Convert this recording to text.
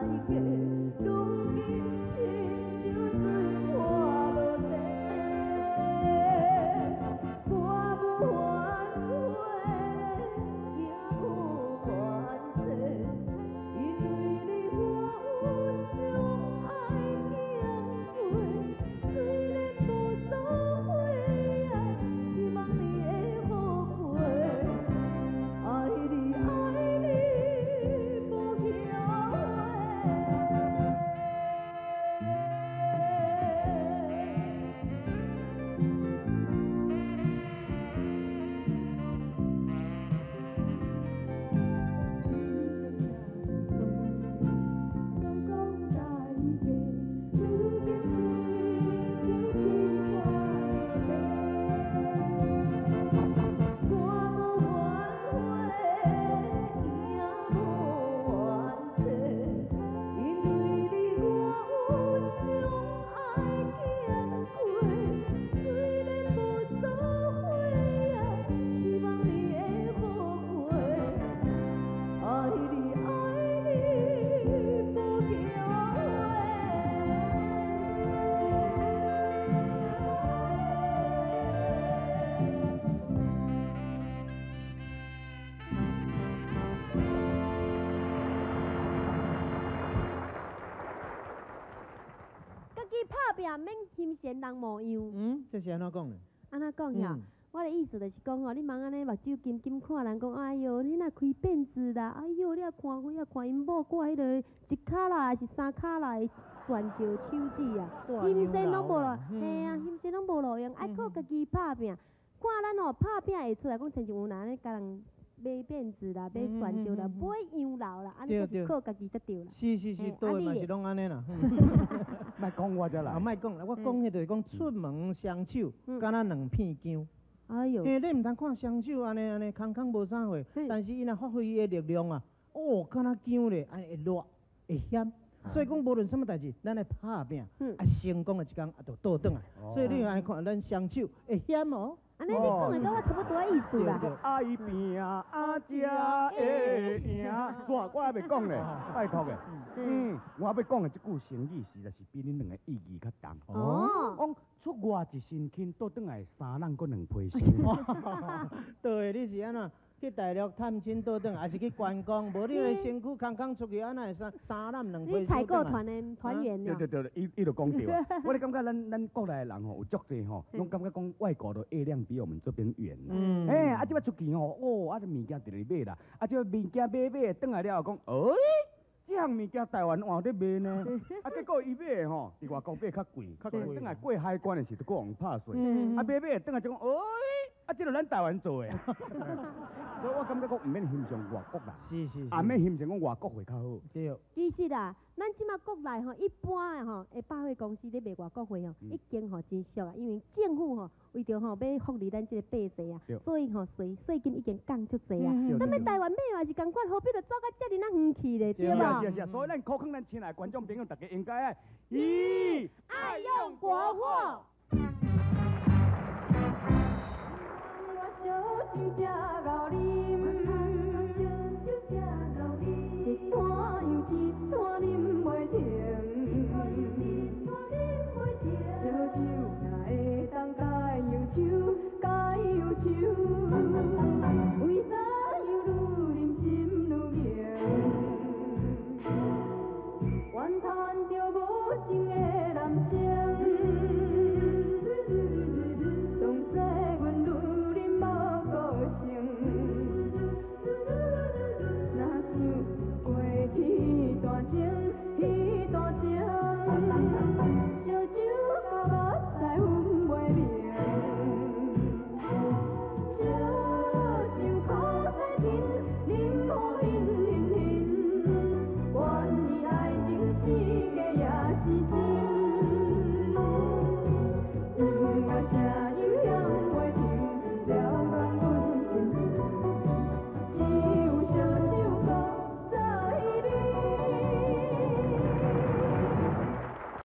價，愈緊親像水泼落地。我無反悔，也無怨嗟，因為你我有相愛行過，雖然無做伙，希望你會好過。愛你愛你，無後悔。敢講代價，愈緊親像天泼落地。我無反悔，也無怨嗟，因為你我有相愛行過，雖然無做伙，希望你會好過。愛你愛你，無後悔。家己拍拚免欣羨人模樣。嗯，這是按怎講的？按怎講呀？我的意思就是講吼，你茫按呢目睭金金看人講，哎喲，你若開辮子啦，哎喲，你若看花啊，看𪜶某掛彼个一跤啦，還是三跤啦的鑽石手指啊，欣羨攏無路，嘿啊，欣羨攏無路用，愛靠家己拍拚。看咱吼拍拚會出來，講親像有人按呢共人買辮子啦，買鑽石啦，買洋樓啦，按呢就是靠家己才對啦。是是是，對嘛是攏按呢啦。莫講我才來。啊，莫講啦，我講彼就是講出門雙手，敢若兩片薑。哎喲！嘿，你毋通看雙手按呢按呢空空無啥貨，但是伊若發揮伊的力量啊，哦，敢若薑咧，按呢會熱會險。所以講無論啥物代誌，咱愛拍拚，啊成功的一工啊，就倒轉來。所以你按呢看，咱雙手會險哦。按呢你講的佮我差不多意思啦。愛拚啊才會贏，煞我還袂講咧，拜託的。嗯，我欲講的這句成語實在是比恁兩个意義較重。哦。講出外一身輕，倒轉來三籠閣兩批身。對，你是按怎？去大陸探親倒轉，還是去觀光？無你的身軀空空出去，按怎會三籠兩批？你採購團的團員。對對對，伊伊就講對啊。我咧感覺咱國內的人吼，有足濟吼，攏感覺講外國的月亮比我們這邊圓。嗯。欸，啊，這擺出去吼，哦，啊，這物件直直買啦，啊，這物件買買，轉來了後講，欸，這項物件台灣換咧賣呢，啊，結果伊買的吼，佇外國買較貴，較貴，轉來過海關的時就閣予人拍稅。啊，買買轉來就講，欸，啊，這就咱台灣做的。所以我感覺講毋免欣賞外國啦，是是，也免欣賞講外國貨較好。對。其實啊，咱這馬國內吼，一般的吼，的百貨公司咧賣外國貨吼，已經吼真俗啊，因為政府吼為著吼欲福利咱這個百姓啊，所以吼稅稅金已經降足濟啊。咱欲台灣買嘛是仝款，何必著走到遮爾仔遠去咧？對無？是啊是啊，所以咱苦勸咱親愛觀眾朋友，大家應該愛，咦，愛用國貨。一摊又一摊啉袂停，烧酒若會當解憂愁，解憂愁。為怎樣愈啉心愈凝？怨嘆著無情的人生。